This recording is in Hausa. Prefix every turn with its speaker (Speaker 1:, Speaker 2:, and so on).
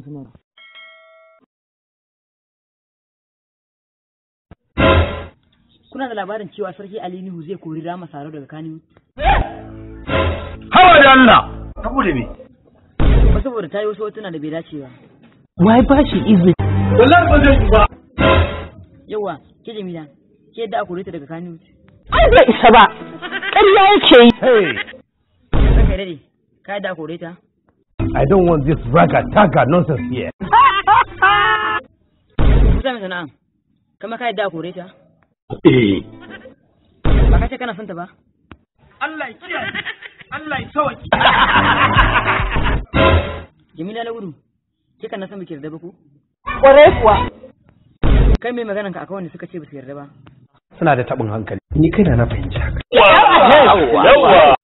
Speaker 1: samun suna. Kuna da labarin cewa Sarki Ali Nuhu zai kori Rama Saro daga Kano?
Speaker 2: Hawa da Allah! Saboda me?
Speaker 1: Ba saboda ta yi wasu hotuna da bai dace ba.
Speaker 3: Wai ba shi izini.
Speaker 2: Wallahi ba zai yi ba.
Speaker 1: Yawa, ke Jamila, ke yadda a kore ta daga Kano?
Speaker 3: Ai bai isa ba. Ƙarya yake yi.
Speaker 2: Hey,
Speaker 1: Ranka ya daɗe, ka yadda a kore ta?
Speaker 2: I don't want this raga taga nonsense here.
Speaker 1: Musa mai sana'a, kama ka yadda a kore ta?
Speaker 2: Eh.
Speaker 1: Ba ka ce kana son ta ba?
Speaker 2: Allah ya kiyaye. Allah ya sauke.
Speaker 1: Jamila na gudu, ke kan na san baki yarda ba ko?
Speaker 3: Ƙwarai kuwa.
Speaker 1: Kai mai maganan ka akan wanda suka ce ba su yarda ba.
Speaker 2: Suna da tabin hankali. Ni kaina na fahimci haka.
Speaker 3: Yawwa.
Speaker 2: Yawa.